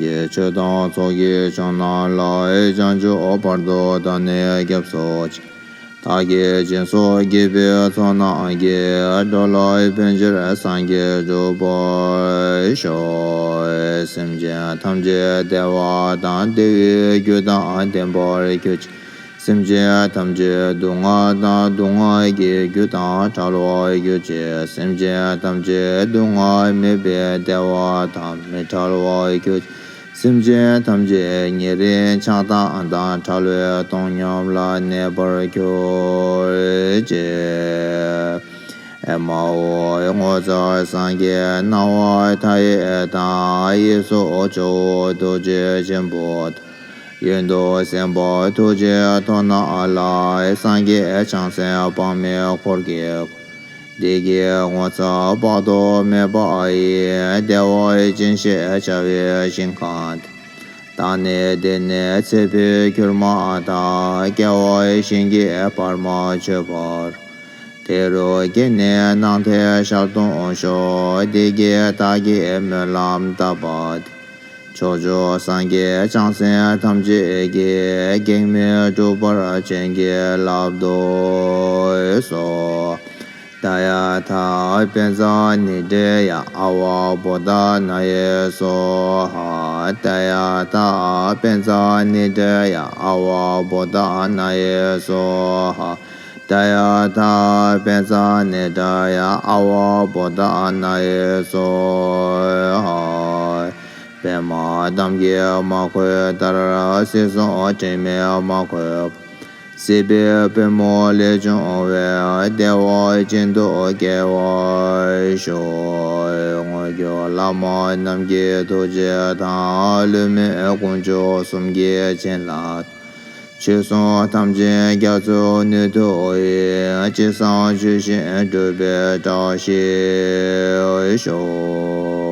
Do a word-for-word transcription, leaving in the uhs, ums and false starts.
ཡི་ཆོས་དང་ཚོགས་ཀྱི་མཆོག་རྣམས་ལ། བྱང་ཆུབ་བར་དུ་བདག་ནི་སྐྱབས་སུ་མཆི། བདག་གིས་སྦྱིན་སོགས་བགྱིས་པའི་ཚོགས་རྣམས་ཀྱིས། འགྲོ་ལ་ཕན་ཕྱིར་སངས་རྒྱས་འགྲུབ་པར་ཤོག། སེམས་ཅན་ཐམས་ཅད་བདེ་བ་དང་བདེ་བའི་རྒྱུ་དང་ལྡན་པར་གྱུར་ཅིག། སེམས་ཅན་ཐམས་ཅད་སྡུག་བསྔལ་དང་སྡུག་བསྔལ་གྱི་རྒྱུ་དང་བྲལ་བར་གྱུར་ཅིག། སེམས་ཅན་ཐམས་ཅད་སྡུག་བསྔལ་མེད་པའི་བདེ་བ་དང་མི་འབྲལ་བར་གྱུར་ཅིག། སེམས་ཅན་ཐམས་ཅད་ཉེ་རིང་ཆགས་སྡང་དང་བྲལ་བའི་བཏང་སྙོམས་ལ་གནས་པར་གྱུར་ཅིག། ཨེ་མ་ཧོ། ངོ་མཚར་སངས་རྒྱས་སྣང་བ་མཐའ་ཡས་དང་། གཡས་སུ་ཇོ་བོ་རྡོ་རྗེ་ཆེན་པོ་དང་། གཡོན་དུ་སེམས་དཔའ་ཐུགས་རྗེའི་ཐོག་ན་ལ། སངས་རྒྱས་བྱང་སེམས་དཔག་མེད་འཁོར་གྱིས་བསྐོར། བདེ་སྐྱིད་ངོ་མཚར་དཔག་ཏུ་མེད་པ་ཡི། བདེ་བ་ཅན་ཞེས་བྱ་བའི་ཞིང་ཁམས་དེར། བདག་ནི་འདི་ནས་ཚེ་འཕོས་གྱུར་མ་ཐག། སྐྱེ་བ་གཞན་གྱིས་བར་མ་ཆོད་པར། དེ་རུ་སྐྱེས་ནས་སྣང་མཐའི་ཞལ་མཐོང་ཤོག། བདེ་སྐྱིད་བདག་གིས་སྨོན་ལམ་བཏབ་པ་དེ། ཕྱོགས་བཅུའི་སངས་རྒྱས་བྱང་སེམས་ཐམས་ཅད་ཀྱིས། གེགས་མེད་འགྲུབ་པར་བྱིན་གྱིས་བརླབ་ཏུ་གསོལ། ཏདྱ་ཐཱ། པཉྩ་ནིཌཱ་ཡ་ཨ་ཝ་བོ་དྷ་ནཱ་ཡེ་སྭཱ་ཧཱ། ཏདྱ་ཐཱ། པཉྩ་ནིཌཱ་ཡ་ཨ་ཝ་བོ་དྷ་ནཱ་ཡེ་སྭཱ་ཧཱ། ཏདྱ་ཐཱ། པཉྩ་ནིཌཱ་ཡ་ཨ་ཝ་བོ་དྷ་ནཱ་ཡེ་སྭཱ་ཧཱ། པདྨ་འདམ་གྱིས་མ་གོས་ལྟར། སྲིད་གསུམ་དྲི་མས་མ་གོས་པ། སྲིད་པའི་པུས་མོ་ལས་བྱུང་བའི། བདེ་བ་ཅན་དུ་སྐྱེ་བར་ཤོག། དངོས་གྱུར་བླ་མ་རྣམས་ཀྱི་ཐུགས་རྗེ་དང་། བསླུ་མེད་དཀོན་མཆོག་གསུམ་གྱི་བྱིན་རླབས། ཆོས་སྲུང་ཐམས་ཅད་རྒྱ་མཚོའི་སྣོད་དུ་དབྱེ། ཅི་བསམ་ཇི་བཞིན་འགྲུབ་པའི་བཀྲ་ཤིས་ཤོག།